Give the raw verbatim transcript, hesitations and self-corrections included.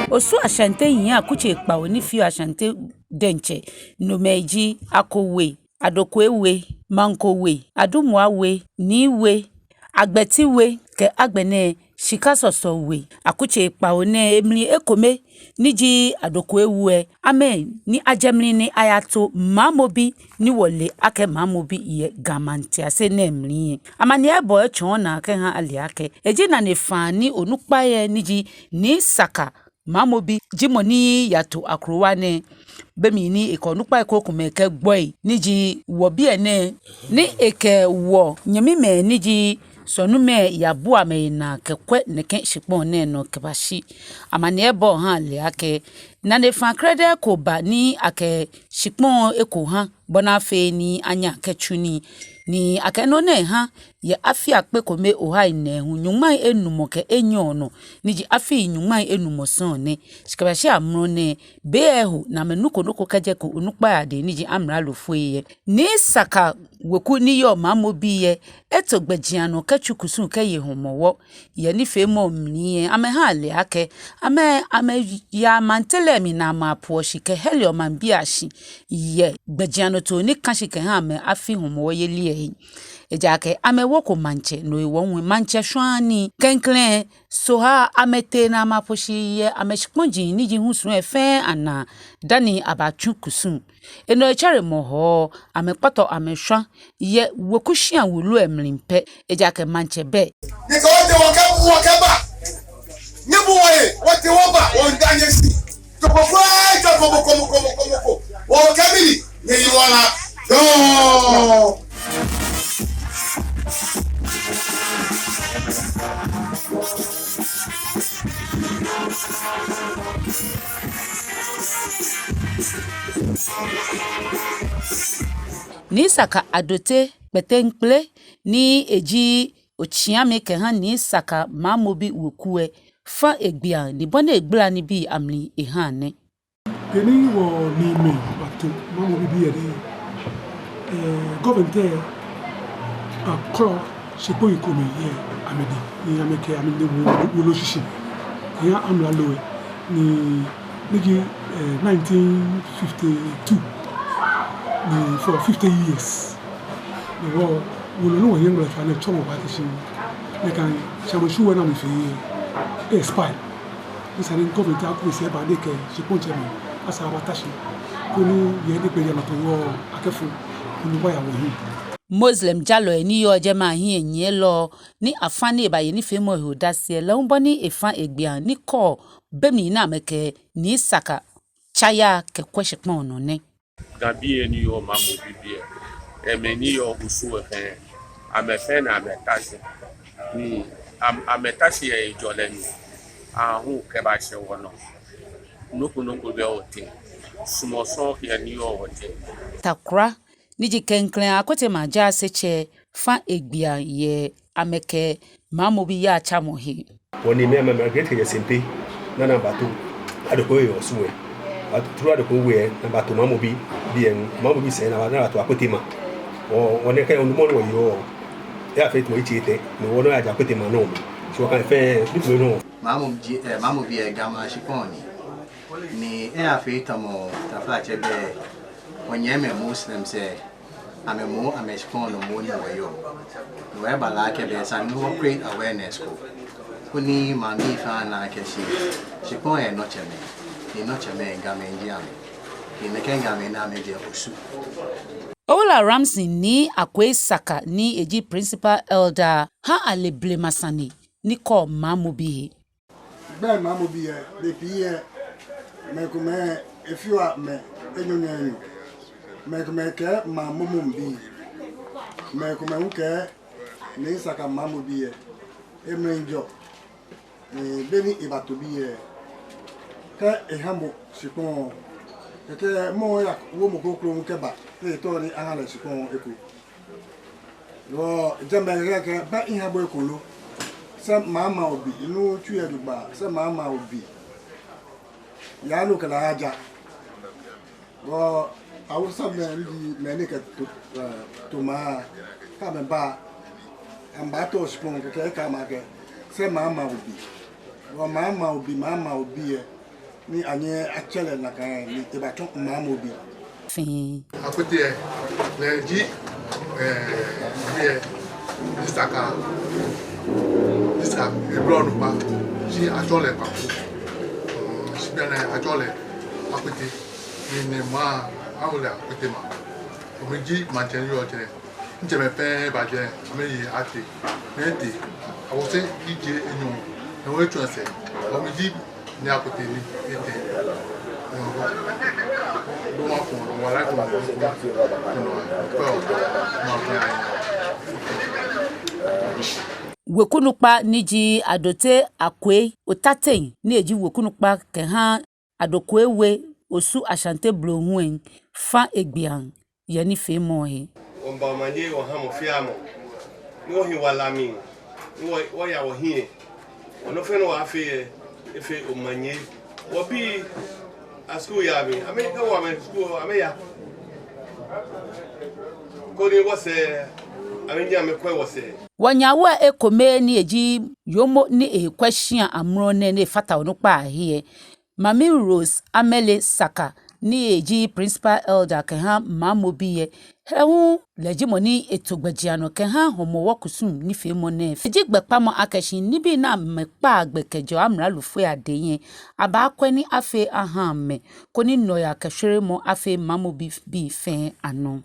Osu Ashante hiɛ akutsei kpawo ni feɔ Ashante diɛŋtsɛ. Nomɛi ji Ako We, Adokwei We, Manko We, Adumua We, Nii We, Agbɛti We, kɛ agbɛnɛ Shikasɔsɔ We. Akutsei kpawo nɛɛ emli ekome ni ji Adokwei We lɛ, amɛ ni ajɛ mli ni ayato Maamobi ni wɔle akɛ Maamobi yɛ Ga Maŋtiase nɛɛ mli lɛ. Amaniɛbɔɔ lɛ tsɔɔ naa kɛha ale akɛ eji nanefaa ni onukpai lɛ ni ji Nii Saka Maamobi ji mɔ ni yato akrowa nɛɛ. Be mli ni ekɛ onukpai krokomɛi kɛ gbɔi ni ji wɔ biɛ nɛɛ, ni ekɛ wɔnyɛmimɛi ni ji sɔlemɛi yabua amɛhe naa kɛkwɛ nɛkɛ shikpɔŋ nɛɛ nɔ kɛbashi. Amaniɛbɔɔ ha ale akɛ nanefaa krɛdɛɛ ko ba ni akɛ shikpɔŋ eko ha bɔ ni afee ni anyɛ akɛtsu nii. Ni akɛ nɔ nɛɛ ha yɛ afi akpe kome ohai nɛɛhu nyɔŋmai enumɔ kɛ enyɔ nɔ, ni ji afii nyɔŋmai enumɔ sɔŋŋ nɛ. Shi kɛbashi amrɔ nɛɛ, be lɛ eho ni amɛnuko nɔ ko kɛjɛko onukpai adɛŋ ni ji amralofoi lɛ. Nii Saka weku ni yɔɔ Maamobi lɛ eto gbɛjianɔ kɛtsu kusum kɛye Hɔmɔwɔ. Yɛ nifeemɔ mli lɛ, amɛha ale akɛ amɛ, amɛyaa maŋtiase lɛ mli ni amɛpuɔ shi kɛhɛleɔ maŋbii ashi yɛ gbɛjianɔtoo ni kã shi kɛha amɛ afi Hɔmɔwɔ yeli lɛ he. Ejaakɛ amɛwoko maŋtsɛ, no hewɔ hu maŋtsɛ shwaaa nii. Klɛŋklɛŋ, Sohaa amɛtee ni amɛpuɔ shi yɛ amɛshikpɔji ni ji husui lɛ fɛɛ anaa dani abatsu kusum. Enɔ etsɛremɔ hɔɔ, amɛkpɔtɔ amɛshwa yɛ weku shia wulu lɛ mli pɛ, ejaakɛ maŋtsɛ bɛ. Nyɛkɛ wɔtee wɔkɛ, wɔkɛba. Nyɛbu wɔhe, wɔtee wɔba, wɔmiida nyɛ shi. Toko kwraa, toko mɔ ko, mɔ ko, mɔ ko, mɔ ko. Wɔkɛ mli, nyɛyi wala. Yoo. Nii Saka Adote Kpeteŋkpele ni eji otsiami kɛha Nii Saka Maamobi weku lɛ fa egbiaŋ ni bɔ ni egbala nibii amli eha nɛ. Kɛ́ ni wɔniimɛi bato Maamobi biɛ lɛ, eh, government lɛ bakwɛ shikpɔji komɛi yɛ amɛdɛŋ, ni amɛkɛ amɛdɛŋ wo, wo, wolo shishi. Eha amralo lɛ, ni, ni ji, eh, nineteen fifty-two, ni for fifty years. Ni wɔ, wolo ni wɔyɛ ŋmɛlɛ fa nɛ tsɔmɔ ba te shi. Nɛkɛ shamɔ shu wɛ ni amɛfee lɛ expire. Ni esa ni government aku esɛɛ aba ni ekɛ shikpɔŋtsɛmɛi asa abata shi koni yɛ ni gbɛjianɔtoo lɛ akɛfo koni wɔya wɔhiɛ. Muslim jalɔi ni yɔɔ jɛmɛ ahiɛnyiɛlɔ ni afã ni eba yɛ nifeemɔ lɛ he odase lɛ, lɛ hu bɔ ni efã egbiaŋ ni kɔɔ be mli ni amɛkɛ Nii Saka tsa yaa kɛkwɛ shikpɔŋ nɔ nɛ. Gabii ni yɔɔ Maamobi biɛ, amɛ ni yɔɔ Osu lɛ fɛɛ, amɛ fɛɛ ni amɛta shi. Ni am-, amɛta shi yɛ hejɔlɛ mli. Aahu kɛbashɛ wɔnɔ. Nɔ ko nɔ ko bɛ wɔteŋ. Suɔmɔ sɔŋŋ kɛ ni yɔɔ wɔteŋ. Takra ni ji klɛŋklɛŋ Akwete Maŋ jaasetsɛ fã egbiaŋ yɛ amɛkɛ Maamobi yaatsamɔ he. Wɔniimɛi amɛ migrate kɛjɛ Sempe, ni amɛbato Adokwei We yɛ Osu lɛ. Abato, through Adokwei We lɛ, ni amɛbato Maamobi biɛ, Maamobi sɛɛ ni amɛba, ni amɛbato Akwete Maŋ. Wɔ, wɔ nɛkɛ onumɔ ni wɔyɔɔ, eyafee tamɔ yitsei etɛ, ni wɔ nɔ yaja Akwete Maŋ nɔ. So wɔkɛ fɛɛ, ni tumi nɔ. Maamobi, eh, Maamobi lɛ Ga maŋ shikpɔŋ ni. Ni eyafee tamɔ taflatsɛ bɛ, wɔnyɛmimɛi Muslims lɛ, amɛmoŋ, amɛshikpɔŋ nɔ moŋ ni wɔyɔɔ. Ni wɔbala akɛ bɛ esa ni wɔ create awareness ko, koni maŋbii fɛɛ ana akɛ shi, shikpɔŋ lɛ nɔtsɛmɛi, ni nɔtsɛmɛi Gamɛi ji amɛ. Ni nɛkɛ Gamɛi nɛɛ amɛjɛ Osu. Owula Ramsey Nii Akwei Saka ni eji principal elder ha ale blema sane ni kɔɔ Maamobi he. Gbɛi Maamobi lɛ, bei pii lɛ, mɛi komɛi efeɔ amɛ enyɔ enyɔ enyɔ. Mɛi komɛi kɛɛ Maŋ Momo bii. Mɛi komɛi hu kɛɛ Nii Saka Maamobi lɛ, emli jɔ. Ni be ni ebato biɛ lɛ, kɛ́ eha mɔ shikpɔŋ, kɛkɛ mɔ lɛ yawo mɔ kroko hu kɛba, ni etao ni aha lɛ shikpɔŋ eko. Wɔ jɛmɛ kɛkɛ, bɛ miha bo eko lo. Sɛ Maŋ Maŋ Obi, minu tsui lɛ jogbaŋŋ, sɛ Maŋ Maŋ Obi. Yaa ni okɛ lɛ ayaja. Wɔ Awusamɛi ni ji mɛi ni kɛ to, eh, to maŋ, kɛ́ amɛba, amɛbato shikpɔŋ kɛkɛ, ekɛɛ amɛ akɛ, sɛ Maŋ Maŋ Obi. Wɔ Maŋ Maŋ Obi, Maŋ Maŋ Obi lɛ, Ni anyɛɛɛ atsɛ lɛ nakai ni ebatsɔ Maamobi. Fɛɛ. Akwete lɛ, lɛ ji, eh, biɛ, ni Saka, ni Saka, eblɔ onukpa, shi atsɛɔ lɛ Kpakpo. Mm, shi bianɛ atsɛɔ lɛ Akwete, ni nɛɛ mɔ, awo lɛ Akwete maŋ. Omiji maŋtsɛ ni yɔɔ jɛi. Mitsɛmɛi fɛɛ ba jɛi, amɛyi atee. Ni etee, awusɛ ejie enyɔ, ni ewo etsɔ esɛɛ. Omiji ni Akwete ni etee. Doma fɔŋ, wala fɔŋ, wekunukpa ni ji Adote Akwei Otateŋ, ni eji wekunukpa kɛha Adokwei We, Osu Ashante Blohuŋ, fa egbiaŋ yɛ nifeemɔ he. Wɔmiiba omanye wɔha mɔ fɛɛ mɔ. Ni wɔhi wala mli. Ni wɔ, wɔya wɔhiɛ. Nɔ fɛɛ nɔ ni wɔfeɔ lɛ, efee omanye. Wɔbii askul yaa mli. Amɛkɛ wɔ amɛskul, amɛya. Koni wɔsɛɛ, amɛnyɛ amɛkwɛ wɔsɛɛ. Wɔnyɛ awo ekome ni eji yoomo ni ekwɛ shia amrɔ nɛɛ ni efata onukpa ahiɛ. Mami Rose Amele Saka ni eji principal elder kɛha Maamobi lɛ, he hu lɛ ji mɔ ni eto gbɛjianɔ kɛha Hɔmɔwɔ kusum nifeemɔ nɛɛ. Eji gbɛkpamɔ akɛ shi nibii ni amɛkpaa gbɛ kɛjɛɔ amralofoi adɛŋ lɛ, abaakwɛ ni afee aha amɛ, koni nɔyaa kɛ shweremɔ afee Maamobi bii fɛɛ anɔ.